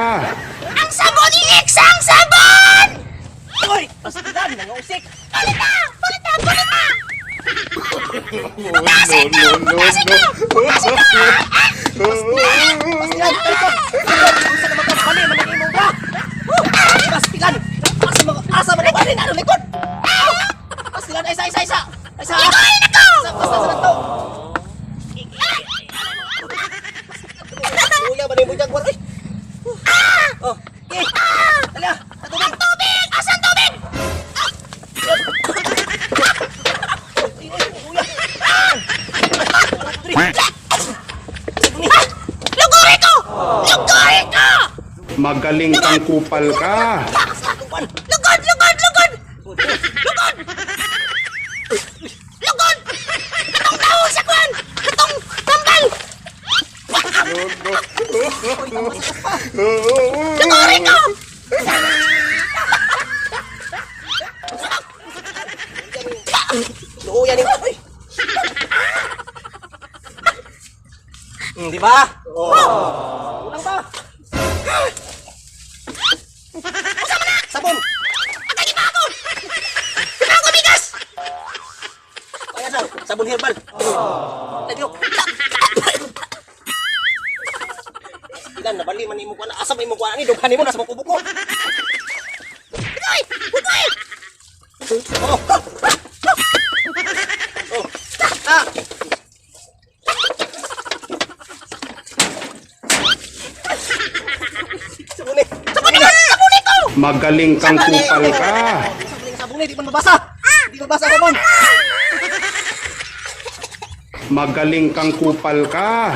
ka. Ang sabon i-ex! Ang sabon! Uy, pastilan, nangausik. Palita! Palita! Palita! No, no, no, no. Pastilan, talikod. Talikod, unsa ka magkabali, manang imong bra. Pastilan. Asa man asa man ang bali na likod. Pastilan, isa isa isa. Isa. Ikoy na ko! Isa, basta sa to. Luya ba ni mo jaguar? Uy. Oh. Eh. Dali ah. Sa tubig. Ang tubig! Asan tubig? Uy, uy, luya. Diri. Ah! Luguri ko! Luguri ko! Magaling kang kupal ka. Kuan. Lugod! Lugod! Lugod! Lugod! Lugod! Katong tao sa kwan! Katong tambal! Luguri ko! Luya ni. Uy. Di ba? Oh. Kulang pa. Usa man na! Sabon. Agay gibagol! Gibagol bigas! Kaya sa sabon herbal. Oh. Tayo. Ilan nabali man imo kuan asa man imo kuan ani dughan nimo nasa mong kubo ko. Uy! Uy! Oh. Oh. Ah. Sabon ni. Sabon ko! Sabon ko! Magaling kang kupal ka. Sabon ni sabon ni di man mabasa. Di mabasa sabon. Magaling kang kupal ka.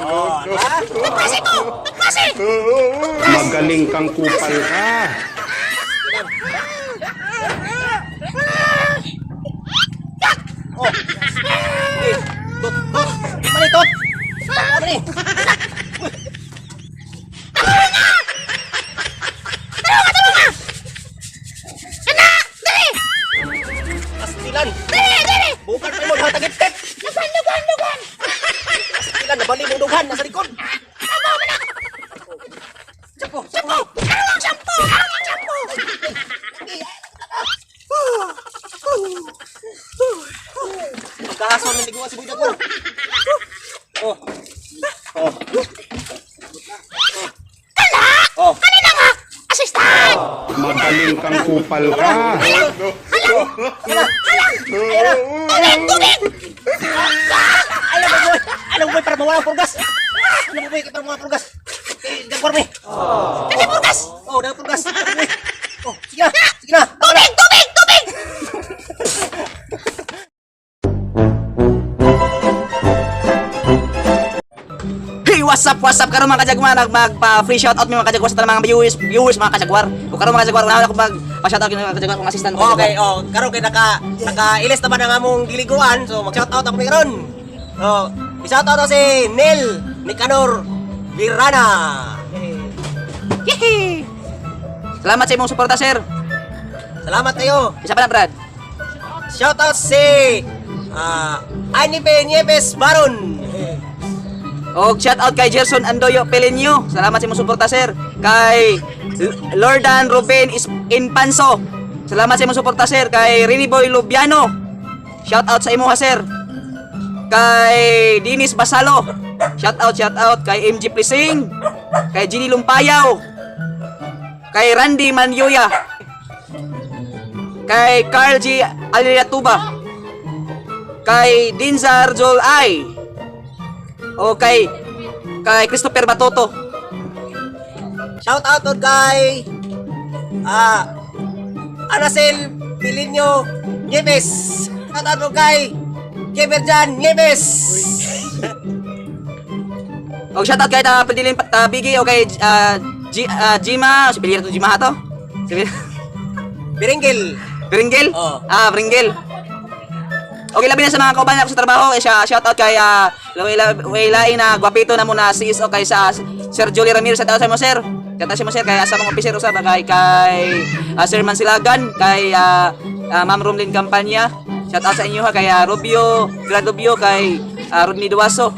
Oh, di ba? Nagklase ko! Nagklase! Magaling kang kupal ka. Oh. Eh, tot, tot. Di man ni tot. Ano ni? Tulungan! Tulungan! Ana! Dali! Pastilan. Dali! Dali! Bukan pa mo hatagit. Lugan! Lugan! Lugan! Pastilan nabali mong dughan nasa likod. Tama mo na! Chapo, Shampoo! Ano ang shampoo? Ano ang shampoo? Pagkahason ng liguan si Boy Jaguar. Oh. Oh. Kala! Oh. Kanina nga! Assistant! Magaling kang kupal ka. Tubig! Tubig! Alam mo, boy. Alam mo, boy, para mawala ang purgas. Alam mo, boy, para mawala ang purgas. Eh, Jaguar mi. Kasi purgas! Oh, dahil purgas. Boy. Oh, sige na. Sige na. Tubig! Tubig! Tubig! Hey, what's up karon mga kajagwar, magpa free shout out mi mga kajagwar sa tanang mga viewers, viewers mga kajagwar. O karon mga kajagwar, una ako mag pa shout out mga kajagwar kung assistant ko. Okay, oh, karon kay naka naka-ilis naman ang among giliguan. So, mag-shout out ako ni karon. Oh, i-shout out ako si Neil Nicanor Virana. Yehey! Salamat sa imong suporta, sir. Salamat kayo. Isa pa na, Brad. Shout out si Anipe Nieves Baron. Og shout out kay Gerson Andoyo Pelenio. Salamat sa imong suporta, sir. Kay Lordan Ruben Inpanso. Salamat sa imong suporta, sir. Kay Rini Boy Lubiano. Shout out sa imo ha, sir. Kay Dinis Basalo. Shout out kay MG Plising. Kay Ginny Lumpayaw. Kay Randy Manyoya. Kay Carl G. Aliatuba. Kay Dinzar Jol I. O kay Christopher Batoto. Shout out to kay Anacel Pilinio Nieves. Shout out to kay Keberjan Nieves. Og shout out kay ta Pidilin ta Bigi o kay G, Jima, si Pilira to Jima to. Si Biringgil. Bringgel? Oo. Ah, Bringgel. Okay, labi na sa mga kauban ako sa trabaho. Eh, siya, shout out kay way lain na gwapito na muna si ISO kay sa Sir Julie Ramirez. Shout out sa mo, sir. Shout out sa mo, sir, kay asa mga officer usab kay Sir Mansilagan, kay Ma'am Romlin Campanya. Shout out sa inyo ha, kay Rubio, Grad Rubio, kay Rodney Duaso,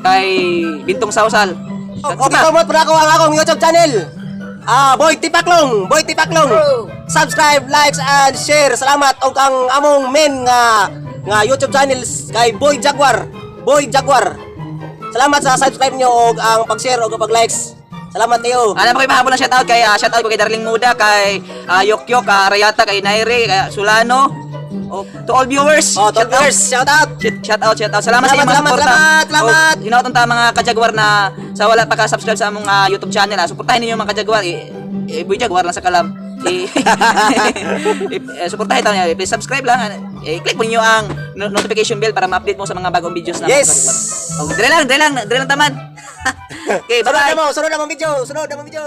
kay Bintong Sausal. Okay, promote po ako ang akong YouTube channel. Boy Tipaklong, Boy Tipaklong. Subscribe, likes and share. Salamat og ang among main nga YouTube channel kay Boy Jaguar. Boy Jaguar. Salamat sa subscribe niyo og ang pag-share og pag-likes. Salamat kayo. Alam ko mahabol na shout out ko kay Darling Muda, kay Yokyok, kay Arayata, kay Naire, kay Solano. Oh, to all viewers. Oh, to shout out. viewers, shout out. Shout out, shout out. Salamat sa Salamat, inyong mga salamat, suporta. salamat, salamat. Oh, hinaot ta mga kajaguar na sa wala pa ka-subscribe sa among YouTube channel. Suportahin ninyo mga kajaguar. Boy Jaguar lang sa kalam. Suportahin tayo niya. Please subscribe lang. Click po ninyo ang notification bell para ma-update mo sa mga bagong videos na. Yes. Oh, dire lang, dire lang, dire lang taman. Okay, Sunod bye-bye. na mo, sunod na mo video, sunod na mo video.